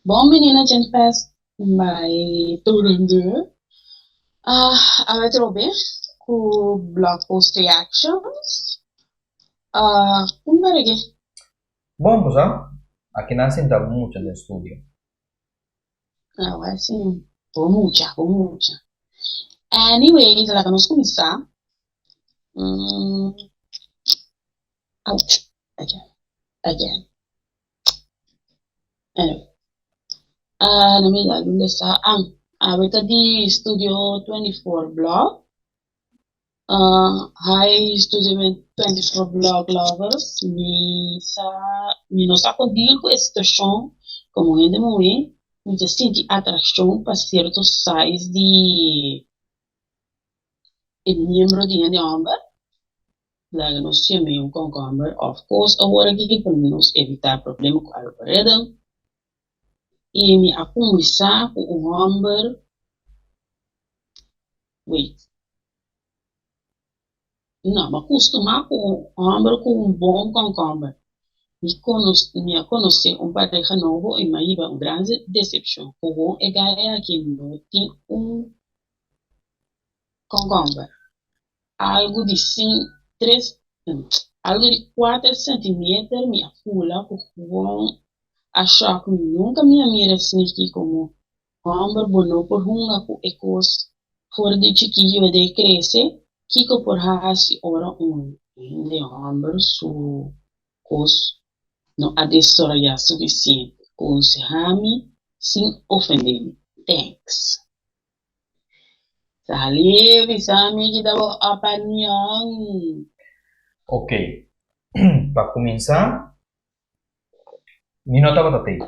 Bon bini na Djent Fest by Turundu. Ah, awe trobe ku blog post reactions. Ah, un barege. Bon, bo sa, aki nan sinta mucha den studio. Awe si, bo mucha, bo mucha. Anyways, laga nos kuminsá. Mm, ouch, again, again. Anyway, ah, no mi da dónde está. Ah, awe ta di Studio 24 Blog. Ah, hi Studio 24 Blog lovers. Mi sa, mi no sa kon deal ku e situashon komo hende muhé. Mi ta sinti atrakshon pa sierto size di e miembro di hende hòmber. Laga nos yam'é un kònkòmber òf kos awor aki pa nos evitá problema ku algorithm. I mi a kuminsá ku un hòmber, wait, no, mi a kustumá ku un hòmber ku un bon kònkòmber. Mi konos, mi a konosé un pareha nobo i mi a hiba un gran desepshon. Kogo e gai aki no tin un kònkòmber. Algu di sin, tres, algu di kuater sentimeter mi a fula ku gewoon a shòk mi. Nunka mi a mira esaki komo hòmber bo no por hunga ku e kos for di chikí yuda e krese. Kiko por hasi ora un hende hòmber su kos no a desaroyá sufisiente? Konsehá mi sin ofendé mi. Thanks. Sali bisa mi ki ta bo opinion. Ok, pa kuminsá, mi no tabata tei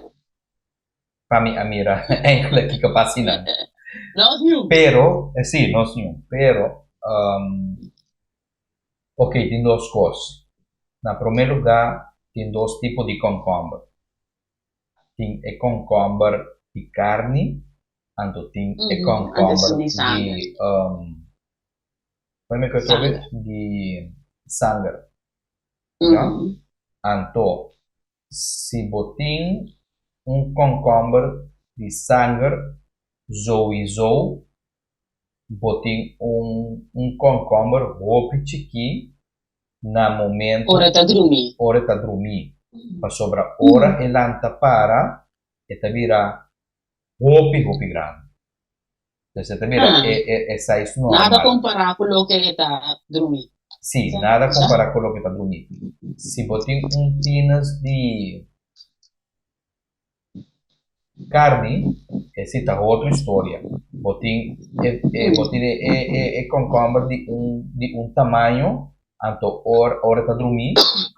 pa mi a mira eigenlijk kiko pasa einan. Nos niun. Pero, sí, nos niun. Pero, ok, tin dos kos. Na promé lugá, tin dos tipo di kònkòmber. Tin e kònkòmber di karni, anto tin e kònkòmber di di sanger. Di sanger. Ya? Anto si bo tin un kònkòmber di sanger souiso bo tin un un kònkòmber hopi chikí na momento Ora e ta drumí. ora e ta drumí. Pasobra ora e lanta para e ta bira hopi hopi grandi. Dus e ta bira e e e size Nada normal. kompará ku loke e ta drumí. Sí, nada kompará ku loke ta drumí. Si bo tin un penis di Karni, esei ta otro historia. Bo tin e e bo tin e e e kònkòmber di un di un tamaño, anto ora ora e ta drumí,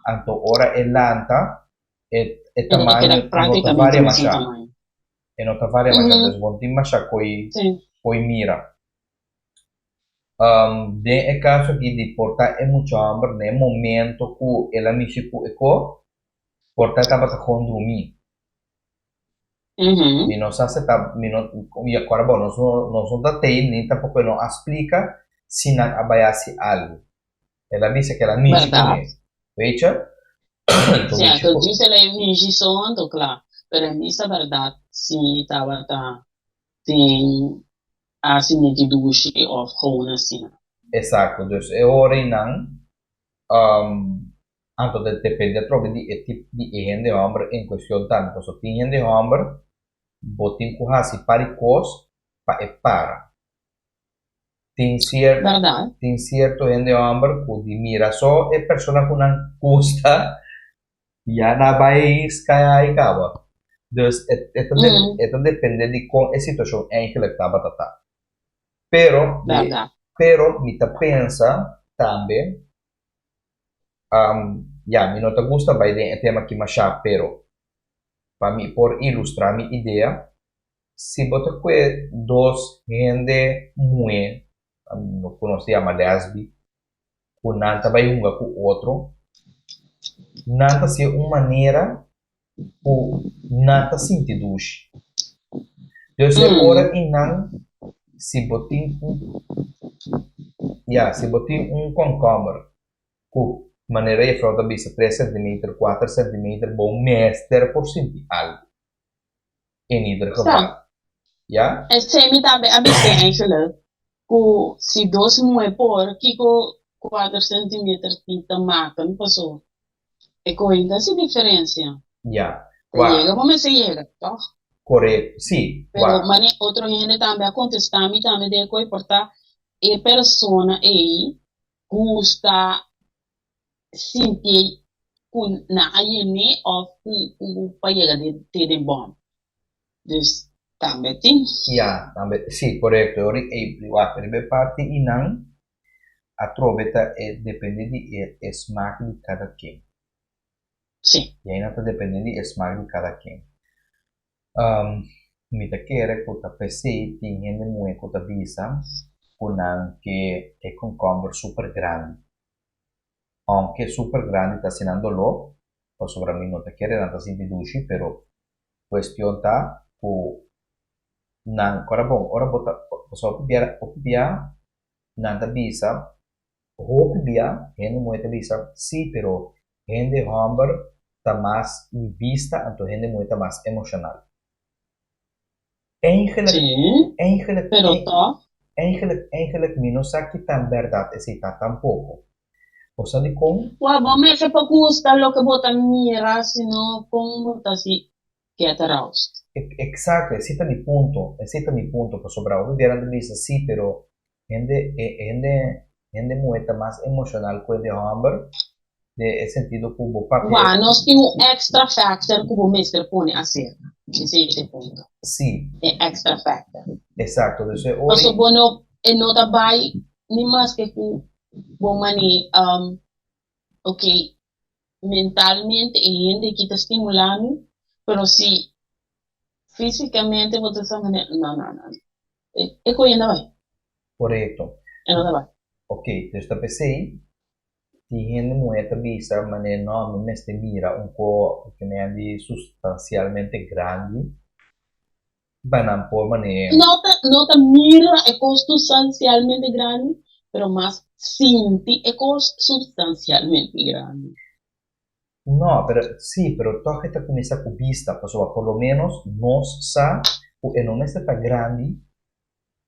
anto ora e lanta e e E ta tamaño keda no ta práktikamente varia mesun mashá. tamaño. E no ta varia mashá, dus bo no tin mashá koi koi mira. Den e kaso aki di por ta e mucha hòmber na e momento ku el a mishi ku e kò, por ta e tabata kon drumí. Mi no sa si ta, mi no, i akora bo, nos no, nos no ta tei ni tampoko e no a splika si nan a bai hasi algu. El a bisa ku el a mishi kuné. Weet je? Sí, anto djis el a mishi so anto kla, pero e misa bèrdat si tabata tin Hasi miti dushi of gewoon asina. Exacto, dus e ora einan anto ta depende atrobe di e tip di e hende homber en cuestion tambe, pasobra tin hende homber bo tin cu haci par di cos pa e para. Tin cier Berdad. tin cierto hende homber cu di mira so e persona cu nan gusta Ya na bai sky high caba. Dus e e ta de e ta depende di con e situacion eigenlijk tabata ta. Pero mi Berdad. pero mi ta pensa tambe ya mi no ta gusta bai den e tema aki masha pero pa mi por ilustra mi idea si bo ta cue dos hende muhe cu nos ta yama lesbi ku nan ta bai hunga ku otro, nan ta hasié un manera ku nan ta sinti dushi. Dus e ora i nan si bo tin un, ya, si bo tin un kònkòmber ku Manera juffrouw ta bisa tres centimeter, kuater centimeter, bo mester por sinti algu. In ieder geval. Ya? Esei mi tambe a bis'é eigenlijk, ku si dos muhé por, kiko kuater centimeter tin ta maken paso e kohe ta hasi diferensia. Ya. Ta yega bo mester yega, tòg? Korekto, si. Pero mane otro hende tambe a kontestá mi tambe den e kohe por ta e persona ei gusta sinti ku nan a yen'é òf ku pa yega te den bòm. Dus tambe tin. Ya, tambe, si, korekto. E ora ei, wak, riba e parti einan atrobe ta e depende di e smak di kada ken. Si. I einan ta depende di e smak di kada ken. Mi ta kere ku ta p'esei tin hende muhé ku ta bisa ku nan ke e konkomber super grandi. Ounke super grandi ta hasi nan doló, pasobra mi no ta kere nan ta sinti dushi, pero kuestion ta ku nan, ora bon, ora bo ta, pasobra hopi bia, hopi bia nan ta bisa, Hopi bia hende muhé ta bisa, Sí, pero hende hòmber ta mas di bista anto hende muhé ta mas emoshonal. Eigenlijk, Sí, eigenlijk, pero tòg. eigenlijk, eigenlijk mi no sa ki tan bèrdat esei ta tampoko. Bo sa dikon? Wak, bo mester por gusta loke bo ta mira, sino kon bo ta hasi get aroused? Eksakto, esei ta mi punto, esei ta mi punto, pasobra hopi bia nan ta bisa, Sí, pero Hende, e hende, hende muhé ta mas emoshonal ku hende hòmber, den e sentido ku bo papia. Wak, nos tin un extra factor ku bo mester pone aserka. Esei ta e punto. Sí. E extra factor. Exacto, dus e ora. Pasobra bo no, e no ta bai ni maske ku bo manera, ok, mentalmente e hende aki ta stimulá mi, pero si físikamente bo ta sa manera, no, no, no, e koe no ta bai. Korekto. E no ta bai. Ok, dus ta p'esei tin hende muhé ta bisa manera no, mi mester mira un ko ku mi a di sustansialmente grandi pa nan por manera. No ta, no ta mira e kos sustansialmente grandi, pero mas sinti e kos sustansialmente grandi. No, pero sí, pero tòg e ta kuminsá ku bista, pasobra por lo ménos nos sa ku e no mester ta grandi,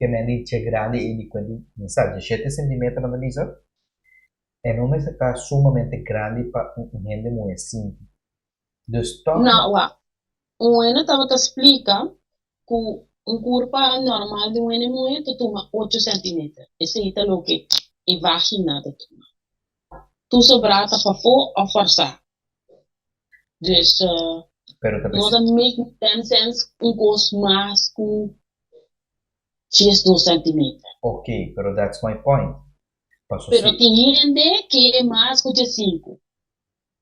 ke men di dje grandi ei di kuenti, mi sa, djeshete sentimeter nan ta bisa, e no mester ta sumamente grandi pa un hende muhé sinti. Dus tòg. No, wak, un hende tabata splika ku un kurpa normal di un hende muhé ta tuma ocho sentimeter, esei ta loke e vagina ta tuma. Tur sobrá ta pafó òf fòrsá. Dus Pero ta no ta make ten sense un kos mas ku diesdos sentimeter. Ok, pero that's my point. Paso Pero si. tin hende ke mas ku diesinku.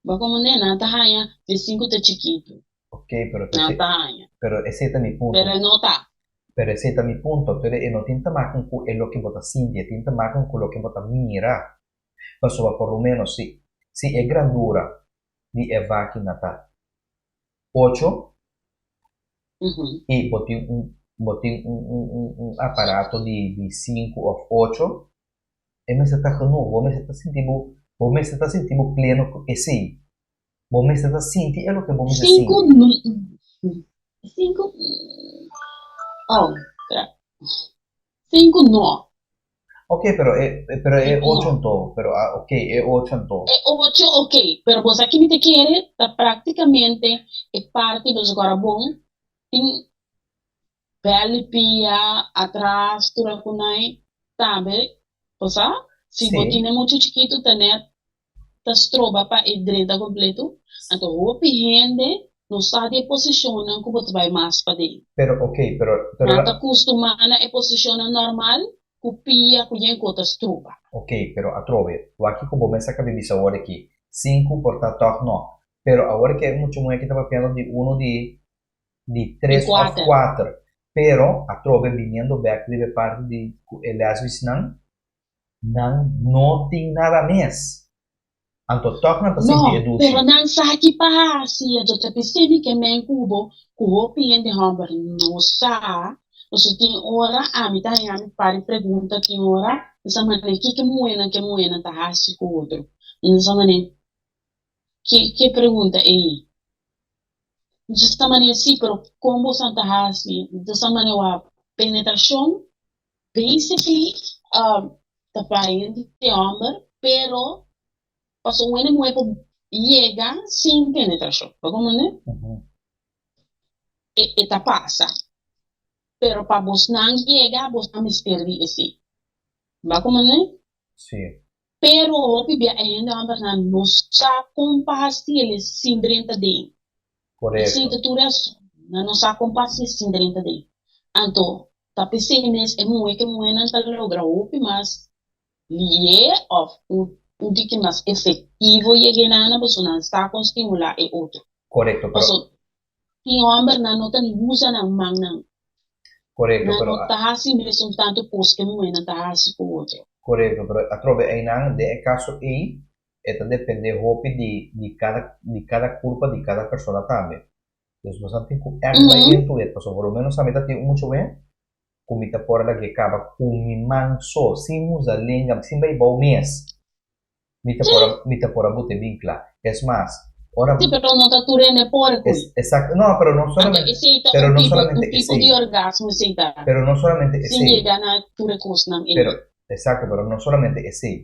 Bo komo ne nan ta haña diesinku ta chikitu. Ok, pero ta Nan ta haña. Pero esei ta mi punto. Pero e no ta. Pero esei ta mi punto. Pero e no tin ta maken ku e loke bo ta sinti, e tin ta maken ku loke bo ta mira. Pasobra por lo menos si si e grandura di e vakina ta ocho i bo tin un bo tin un un un un aparato di di sinku òf ocho, e mester ta genoeg. Bo mester ta sinti bo bo mester ta sinti bo pleno ku esei. Bo mester ta sinti e loke bo mester Sinku sinti. Sinku oh sinku no. Ok, pero e, pero e ocho anto, pero ah, ok, e ocho anto. E ocho, ok, pero bo sa ki mi ta kere ta praktikamente e parti bo gora bon tin bel pia atras tur a kunai tambe, bo sa? Si bo tine muchu chikitu ta net ta stroba pa e drenta kompleto, anto hopi hende no sa di e posishonnan ku bo ta bai mas paden. Pero ok, pero, pero Nan ta kustumá na e posishonnan normal ku pia ku yen ku ta stroba. Ok, pero atrobe, wak kiko bo mes a kabi bisa awor aki, sinku por ta tòg no, pero awor ke mucha muhé ki ta papiando di uno di di tres òf kuater, pero atrobe biniendo bèk riba e parti di ku e lèsbisnan, Nan no tin nada mes. Anto tòg nan ta sinti e No, dushi. pero nan sa ki pa hasi. Anto ta p'esei mi ke men ku bo ku hopi hende hòmber no sa. Pasobra tin ora ami ta haña mi par di pregunta, tin ora mi sa manera kiko muhénan ke muhénan ta hasi ku otro. No sa manera ki ki e pregunta ei? Nos ta manera sí, pero kon boso ta hasi? Nos ta manera wak penetrashon basically ta bai di hòmber, pero pasobra un hende muhé por yega sin penetrashon, bo komprende? E ta pasa, pero pa bosnan yega bosnan mester di esei, bo a komprende? Sí. Pero hopi bia e hende hòmbernan no sa kon pa hasi el sin drenta den. Esei Korekto. ta tur rason. Nan no sa kon pa hasi sin drenta den. Anto, ta p'esei mes e muhé ku e muhénan ta logra hopi mas lié òf un un tiki mas efektivo yega e nana pasobra nan sa kon stimulá e otro. Korekto, pero. Pasobra tin hòmbernan no ta ni usa nan mannan. Korekto, Nan pero. no ta hasi mesun tantu kos ku e muhénan ta hasi ku otro. Korekto, pero atrobe einan den e kaso ei e ta depende hopi di di kada di kada kurpa di kada persona tambe. Dus nos a tin ku ègt bai into it, pasobra por lo menos ami ta tin un mucha wen ku mi ta por lag'é kaba ku mi man so, sin usa lenga, sin bai bou mes. Mi ta por a, mi ta por a bute bin kla. Es mas, ora. Sí, pero no ta tur hende por Es, kui. exacto, no, pero no Anto solamente, esei ta pero un no tipo, un solamente tipo di esei, orgasmo esei ta, pero no solamente sin esei, yega na tur e kosnan ei. pero, exacto, pero no solamente esei,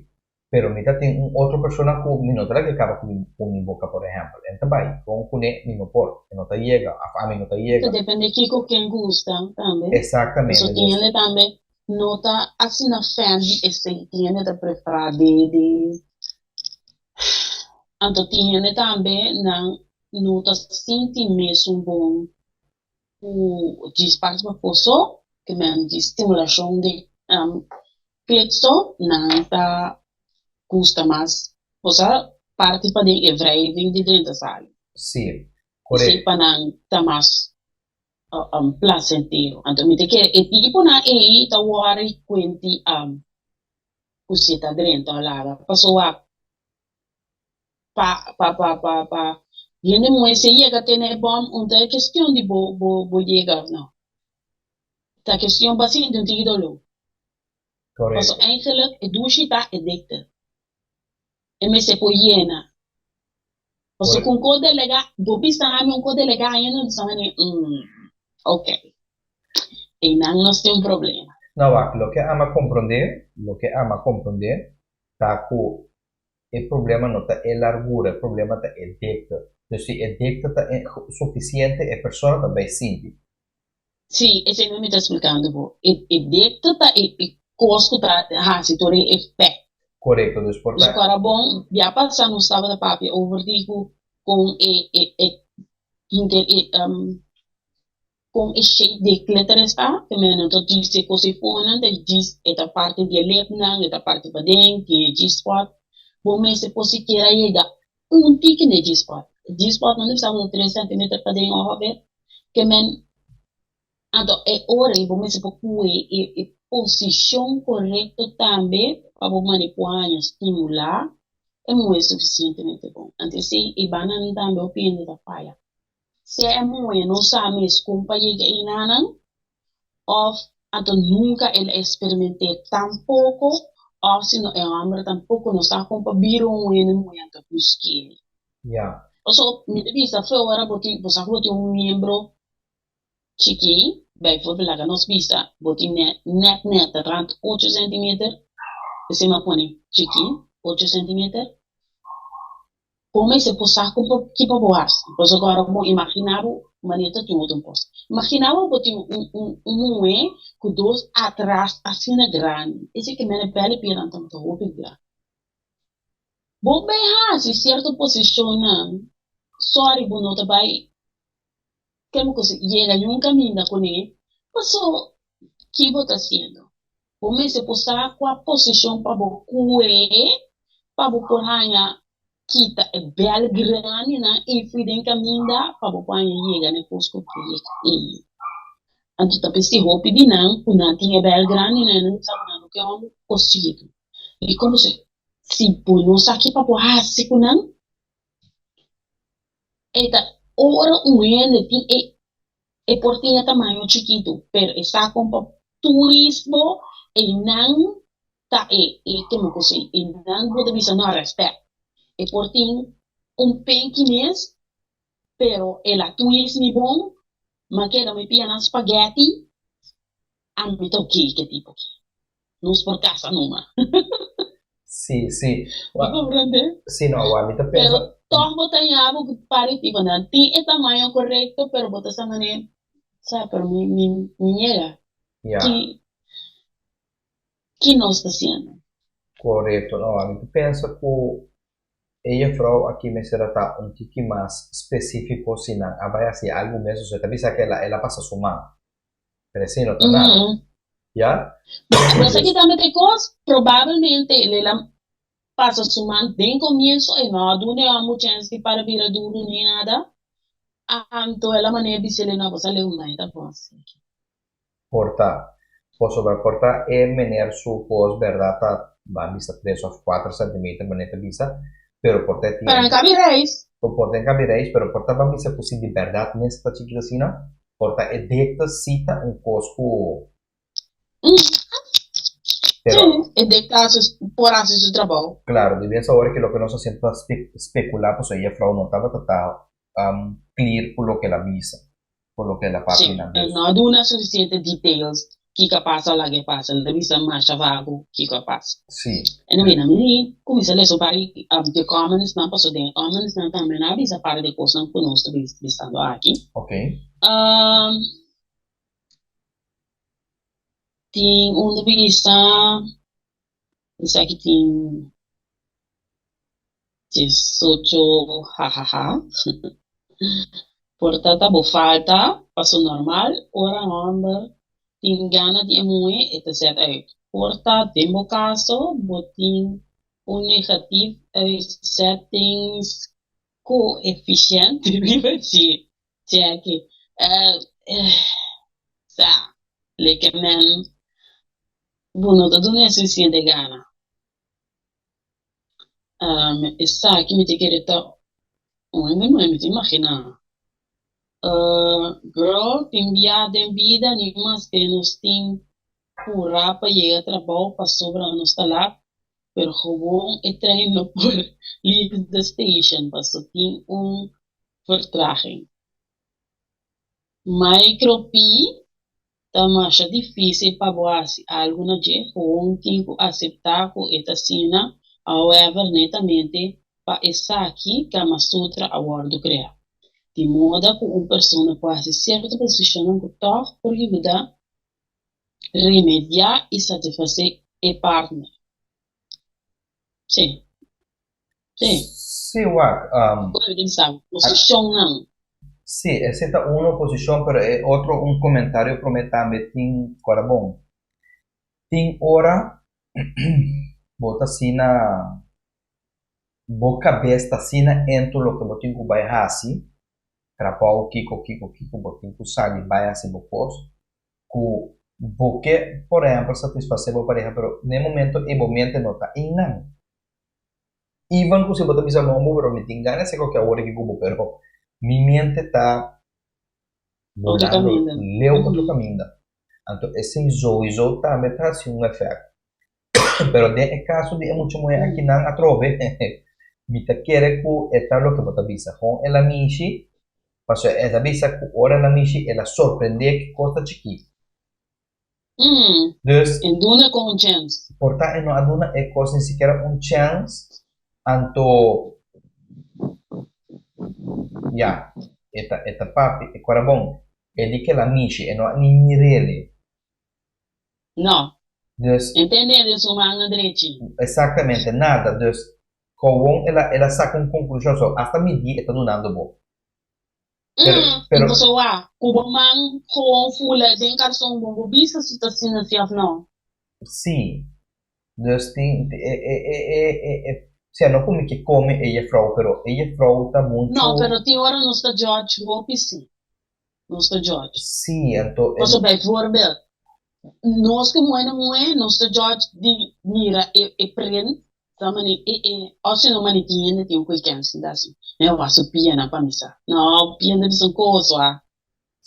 pero mi ta tin un otro persona ku mi no ta laga kaba ku mi, ku mi boka, por ehèmpel, en ta bai, kon kuné mi no por, e no ta yega, òf ami no ta Ta yega. depende kiko ken gusta tambe. Paso Exactamente, tin dus, hende tambe No ta asina fan di esei, tin hende ta prefera dede, anto tin hende tambe nan no ta sinti mesun bon ku djis parti pafó so, ke men di stimulashon di klit so, nan ta gusta mas, osea parti paden e wrijving di drenta sali, sí, esei korekto. pa nan ta mas placentero. Anto mi ta kere e tiponan ei ta wòri kuenti ku si ta drenta o laga. Pasobra pa pa pa pa pa hende muhé si e yega tene e bòm un ta e kestion di bo bo bo yega òf no. Ta kestion pa sinti un tiki doló. Pasobra Korekto. eigenlijk e dushi ta e dikte. E mester por yena. Pasobra ku un kos delegá, bo bisa ami un kos delegá ainda no bisa mane, mm, ok, einan nos tin un problema. No wak, loke ami a komprondé, loke ami a komprondé ta ku e problema no ta e largura, e problema ta e dikte. Dus si e dikte ta sufisiente e persona ta bai sinti. Sí, esei mi ta splikando bo. E e dikte ta e e kos ku ta hasi tur e efèkt. Korekto, dus por Dus ta. kora bon, bia pasá nos tabata papia over di ku kon e e e hinter e kon e shape di e klitoris ta, te mira nan ta djis e kos ei fonan, ta djis e ta parti di e lepnan, e ta parti paden, tin e G-spot. Bo mester por sikiera yega un tiki na e G-spot. E G-spot no debe sa ku ta tres centimeter paden òf aver. Ke men anto e ora ei bo mester por kue e e posishon korekto tambe pa bo mane por haña stimulá e muhé sufisientemente bon. Anto esei e bandanan tambe hopi hende ta faya. Sea e muhé no sa mes kon pa yega einanan òf anto nunka el a eksperiment'é tampoko òf si no e hòmber tampoko no sa kon pa bira un hende muhé anto busk'é. Ya. Pasobra mi ta bisa fe ora bo tin, bo sa ku bo tin un miembro chikí, bijvoorbeeld laga nos bisa bo tin nèt nèt nèt rant ocho sentimeter, esei mi a pone chikí, ocho sentimeter, bo mester por sa kon pa ki pa bo hasi. Pasobra ora bo imaginá bo manera ta tin otro kos. Imaginá bo bo tin un un un muhé ku dos atras asina grandi, esei ke mene pèl i piernan ta hopi grandi. Bo bay haci cierto posicionnan, sorry bo no ta bay kende cu si yega ni un caminda cune, paso ki bo ta haciendo? Bo mester por sa cua posicion pa bo cue pa bo por haya kita e bel grandinan ey fui den caminda pa bo por haya yega na e cos cu bo ta yega ey. Anto ta p'esey hopi di nan cu nan tin e bel grandinan nan sa cu nan no ke homber cos chikito. Dikon bo si bo no sa ki pa bo hasi ku nan? E ta ora un hende tin e e por tin e tamaño chikitu, pero e sa kon pa twist bo, einan ta e e kende ku si, einan bo ta bisa no rèspèt. E por tin un penki mes, pero el a twist mi bon, m'a keda mi pianan spaghetti, ami ta oké ku e tipo aki. Nos por kasa numa. Sí, sí. Bo komprendé? Sí, no, awor mi ta Pero pensa. tòg bo ta yabu ku par di tiponan tin e tamaño korekto, pero bo ta sa manera, sa, pero mi mi mi yega. Ya. Ki ki nos ta hasiendo? Korekto, no, ami ta pensa ku e jefrou aki mester a ta un tiki mas spesífiko si nan a bai hasi algu mes, osea ta bisa ku el a el a pasa su man, pero esei no ta nada, ya? Bo sa ki tambe ta e kos? Probablemente el a pasa su man den komienso, e no a duna e hòmber chèns di para bira duru ni nada, anto el a manera bis'el, no, bo sa leu mai ta bon asina. Por ta. Pasobra por ta e meneer su kos berdad ta ban bisa tres of kuater centimeter manera ta bisa, pero por ta e tin Pero en kabi reis. Por ta en kabi reis, pero por ta ban bisa ku si di berdad mes ta chikito asina, por ta e dikte si ta un kos ku. Pero. Sí, e dikte hasi por hasi su trabou. Claro, di bes awor ke loke nos a siento ta speculá pasobra e jefrouw no tabata ta clear ku loke el a bisa. Por loke el a papia Sí, na el bes. no a duna suficiente details kiko a pasa laga e pasa. El ta bisa masha vago kiko a pasa. Sí. Anyway, na mi di cuminsa lesa un par di de comments nan paso den e comments nan tambe nan a bisa par di cosnan cu nos ta bisando aki. Ok. Tin un ta bisa esaki tin Diesocho hahaha Por ta ta bo falta paso normal ora homber tin gana di e muhe e ta zet uit. Por ta den bo caso bo tin un negatief uitzettingscoëfficiënt riba dje. Jackie, Sa, leke men bo no ta duna e suficiente gana. Esaki mi ta kere ta un hende muhé mi ta imaginá. Girl tin bia den bida ni maske nos tin purá pa yega trabou pasobra nos ta lat pero gewoon e trein no por leave the station paso tin un vertraging. Micro P. Ta masha difícil pa bo hasi algu na dje, gewoon tin ku aseptá ku e ta asina, however netamente pa esaki Kama Sutra a wòrdu kreá. Di moda ku un persona por hasi sierto posishonnan ku tòg por yuda remediá i satisfasé e partner. Sí. Sí. Sí, wak. Por bisa, posishonnan. Sí, esei ta uno posishon, pero e otro un komentario promé tambe tin ku ora bon. Tin ora bo ta asina, bo kabes ta asina ento loke bo tin ku bai hasi, trabou, kiko, kiko, kiko, bo tin ku sali bai hasi bo kos, ku bo ke, por ehèmpel, satisfasé bo pareha, pero n'e momento ei bo mente no ta einan. Even ku si bo ta bisa no bo pero mi tin gana di hasi koke awor aki ku bo pero mi mente ta Otro bolando kaminda. leu otro kaminda. Anto esei souiso tambe ta hasi un efèkt. Pero den e kaso di e mucha muhé akinan atrobe mi ta kere ku e ta loke bo ta bisa. Kon el a mishi pasobra e ta bisa ku ora el a mishi el a sorprendé ki kos ta chikí. Dus. E duna kon un chèns. Por ta e no a duna e kos ni sikiera un chèns, anto ya, e ta e ta papia e kora bon. E di kela mishi, e no a ni mir'ele. No. Dus. E tende den su man drechi. Exactamente, nada. Dus, kowon el a el a saka un konklushon, so asta midí e ta dunando bo. Pero, pero. I boso wak ku bo man gewoon fula den karson bo bo bisa si ta asina si of no. Sí. Dus tin e e e e e e sea no ku mi ke kome e jefrou pero e jefrou ta muchu. No pero tin ora nos ta judge hopi sí. Nos ta judge. Sí anto e. Pasobra bijvoorbeeld Nos ku muhé na muhé nos ta judge di mira e e print sa mane e e of si no mane tin hende tin un koe kens tin ta hasi mi a wak su pianan pa mi sa no pia no ta bisa un kos wak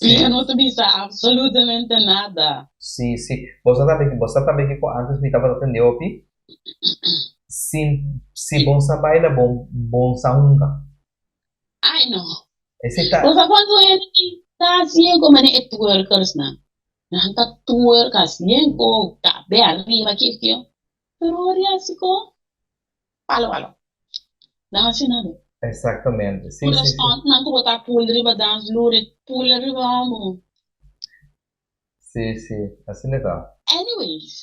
pia no ta bisa absolutamente nada. Sí sí bo sa tambe bo sa tambe kiko antes mi tabata tende hopi. Sin, si bon sa baila, bon, bon sa hunga. Ai no. Esei ta. Bo sa cuanto hende tin ta haciendo como e twerkers nan. Nan ta twerk haciendo cabe arriba kiko. Pero ora e haci ko, palo palo. Nan haci nada. Exactamente. Si, Pura si, si. stunt nan cu bo ta pull riba dansvloer, e pull riba bo. Si, si. Asina ta. Anyways,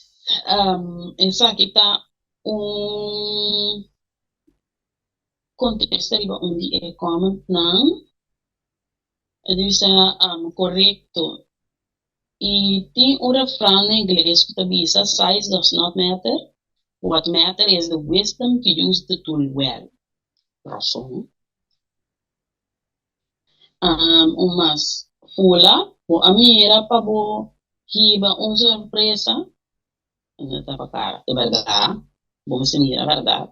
esaki ta un contesta riba un di e comment nan. E ta bisa corecto. Y tin un refran na ingles cu ta bisa size does not matter, what matter is the wisdom to use the tool well. Razon. Un mas, Fula, bo a mira pa bo hiba un sorpresa? No ta pa cara, ta berdad, bo mester mira berdad.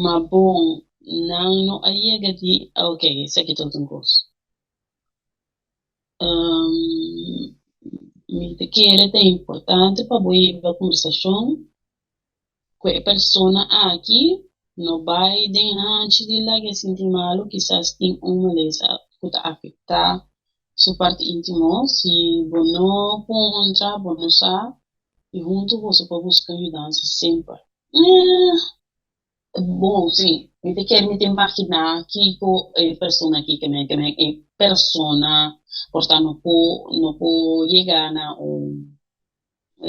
Ma bon, nan no a yega di, ok, esaki ta otro cos. Mi ta kere ta importante pa bo hiba conversacion ku e persona aki no bai den hanchi di laga e sinti malu, kisas tin un malesa ku ta afektá su parti íntimo. Si bo no puntra, bo no sa, i huntu boso por buska yudansa semper. Bon, sí, mi ta kere mi ta imaginá kiko e persona aki ke men, ke men e persona por ta no por no por yega na un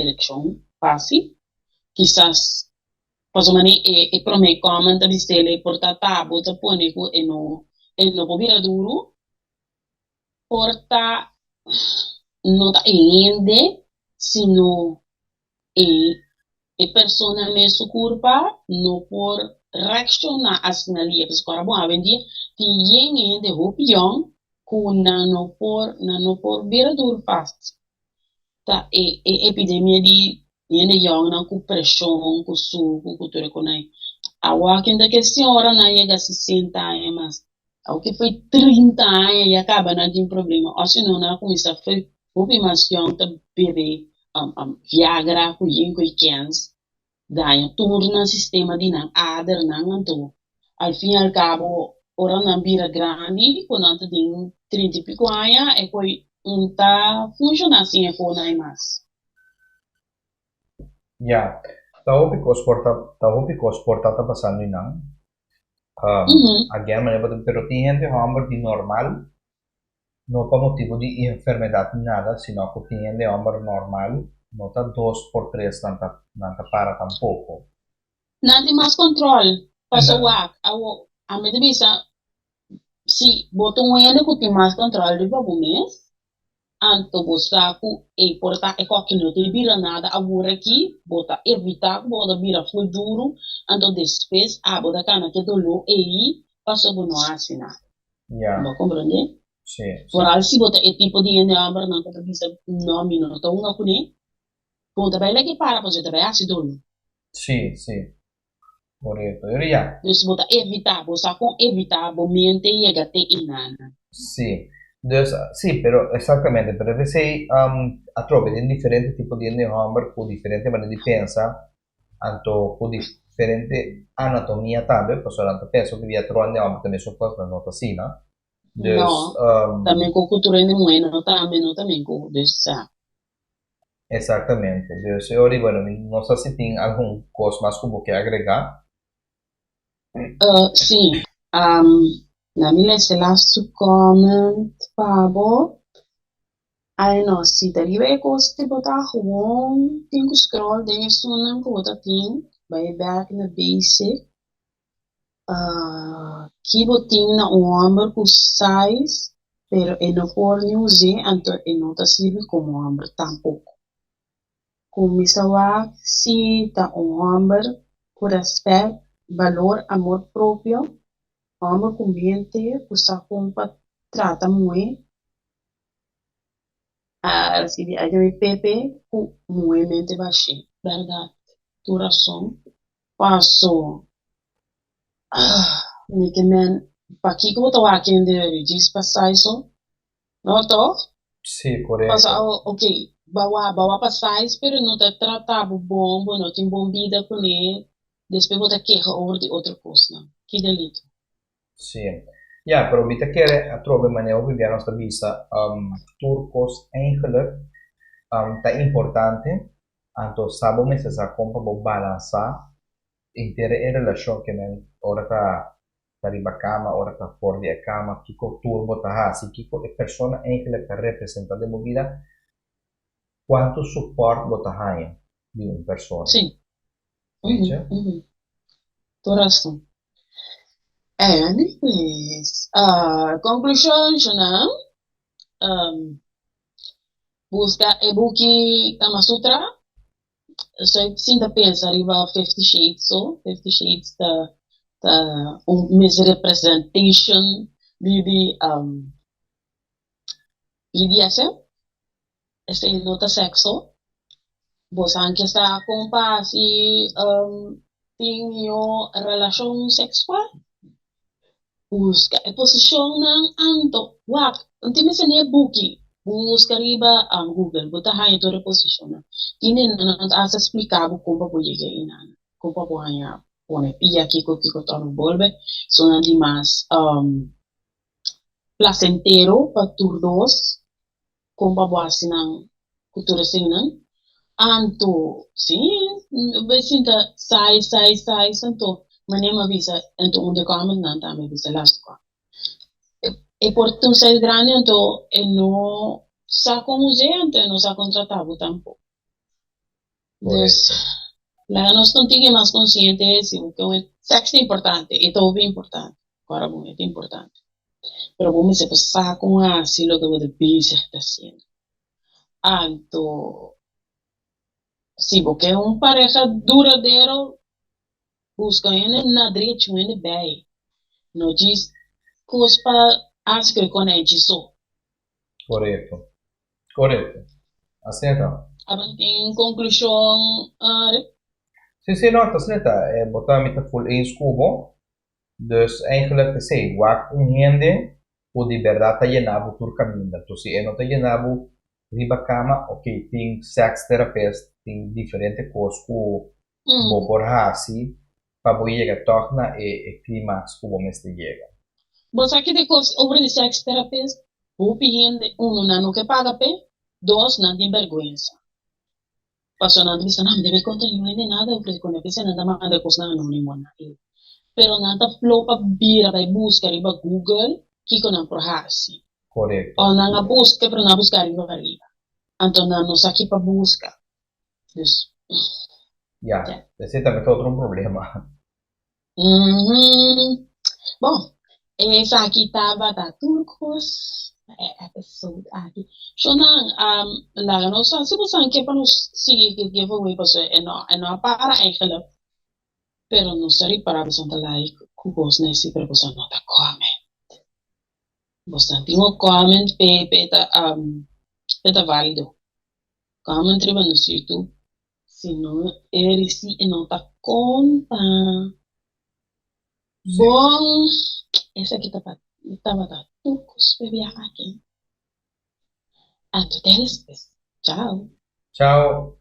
erekshon fásil. Kisas pasobra manera e e promé kòmen ta bis'el e por ta tabo ta pone ku e no por bira duru, por ta no ta e hende sino e e persona mes su kurpa no por reakshoná asina lia. Pasobra ora bo awendia tin yen hende hopi yòn ku nan no por nan no por bira duru fásil. Ta e e epidemia di hende yòngnan ku preshon, ku suku, ku tur e konai. Awor ken ta ke señora nan yega 60 aña mas? Awor ke foi 30 aña ya kaba nan tin problema. O si no nan a kuminsá foi hopi mas yòn ta bebe Viagra ku yen ku e kens daña tur nan sistema di nan adernan anto al fin y al cabo ora nan bira grandi cu nan ta den 30 y pico aña e coy un ta funciona sin e conan e mas. Ya, ta hopi cos por ta ta hopi cos por ta ta pasando y nan. Again manera bo ta pero tin hende homber di normal No pa motibu di enfermedat ni nada, sino ku tin hende hòmber normal no ta dos por tres nan ta nan ta para tampoko. Nan tin mas kòntròl paso wak awo ami ta bisa si bo ta un hende ku tin mas kòntròl riba bo mes anto bo sa ku ey por ta e kòki no ta bira nada awor aki bo ta evitá ku bo ta bira ful duru anto despues abo ta kana ke doló ey paso bo no hasi nada. Ya. Bo a komprendé? Sí, sí. Foral si bo ta e tipo di hende hòmbernan ku ta bisa, No, mi no ta hunga kuné. Bo no ta bai laga e para pasobra e ta bai hasi dolo. Sí, sí. Korekto. Pero ya. Dus bo ta evitá, bo sa kon evitá bo mente yega te einan. Sí. Dus, sí, pero eksaktamente. Pero p'esei atrobe den diferente tipo di hende hòmber ku diferente manera di pensa. Anto ku diferente anatomia tambe, pasobra nan ta pensa ku bia tur hende hòmber ta mesun kos, pero no ta asina. Dus, No, ta men ku ku tur hende muhé no tambe no ta men ku, dus sa. Exactamente. Dus e ora di, bueno, mi no sa si tin algun kos mas ku bo ke agregá. Sí, na mi lesa e lastu comment pa bo. Ai no, si ta riba e kos di bo ta gewoon tin ku scroll den esunnan ku bo ta tin, bai bek na basic. Ki bo tin na un hòmber ku size pero e no por ni us'é anto e no ta sirbi komo hòmber tampoko. Kuminsá wak si ta un hòmber ku rèspèt, balor, amor propio, hòmber ku mente ku sa kon pa trata muhé. A recibi a mi Pepe cu muhe mente bashi. Berdad tur rason paso ah mi ke men pakiko bo ta wak hende djis pa sai so no toch? Sí, Paso korekto. awo ok Bawa bawa pa size pero no ta trata bo bon, bo no tin bon bida kuné, despues bo ta keha over di otro kosnan. Ki delito. Sí. Ya, pero mi ta kere atrobe manera hopi bia nos ta bisa, tur kos eigenlijk ta importante, anto sa bo mester sa kon pa bo balansá henter e relashon ke men ora ta ta riba kama, ora ta for di e kama, kiko tur bo ta hasi, kiko e persona eigenlijk ta representá den bo bida, kuantu support bo ta haña di un persona. Sí. Weet je? Tur rason. Anyways, conclusion shona, busca e buki Kama Sutra, Soy sinta pensa riba Fifty Shades so, Fifty Shades ta ta un misrepresentation di di BDSM, esei no ta sexo, bosan ke sa kon pa hasi tin mihó relashon seksual? Buska e posishonnan anto wak no tin mester ni e buki buska riba Google bo ta haña tur e posishonnan tin e nan ta hasta splika bo kon pa bo yega einan kon pa bo haña pone pia kiko kiko ta no bolbe esunnan di mas plasentero pa tur dos kon pa bo hasi nan ku tur eseinan. Anto, si, bo sinta sai, sai, sai, anto manera mi a bisa, anto un di e kòmentnan tambe a bisa laatste kòment. E por ta un size grandi anto e no sa kon us'é, anto e no sa kon trata bo tampoko. Dus, laga nos ta un tiki mas konsiente si bo ke un sèks ta importante, e ta hopi importante, kòrda bon, e ta importante. Pero bo mester por sa kon hasi loke bo ta bezig ta hasiendo. Anto, si bo ke un pareha duradero, buska un hende na drechi, un hende bei. No djis kos pa hasi ku e konèchi so. Korekto. Korekto. Asina ta. Abo no tin konklushon, Rick? Si, si, no, ta asina ta. Bo ta, mi ta ful eens ku bo. Dus eigenlijk esei, wak un hende ku di bèrdat ta yena bo tur kaminda. Enton si e no ta yena bo riba kama, ok, tin sex therapist, tin diferente kos ku bo por hasi pa bo yega tòg na e e klimaks ku bo mester yega. Bo sa ki di kos over di sex therapist? Hopi hende, uno, nan no ke paga p'e, dos, nan tin bèrgwensa. Pasobra nan ta bisa, nan debe konta niun hende nada over di kune, p'esei nan ta manda e kosnan anónimo na e. Pero nan ta flo pa bira bai buska riba Google kiko nan por hasi. Korekto. O nan a buska pero nan a buska riba riba. Anto nan no sa ki pa buska. Dus, Ya, esei tambe ta otro un problema. Bon, esaki tabata tur kos pa e episode aki. Shonnan, laga nos sa si boso ke pa nos sigui ku e giveaway pasobra e no e no a para eigenlijk. Pero nos a ripara boso ta like ku kosnan así pero boso no ta comment. Boso tin un comment p'e p'e ta p'e ta válido. Comment riba nos YouTube. Si no e risi e no ta konta. Bon, esaki tabata tur kos pa e biaha aki. Anto te despues. Chao. Chao.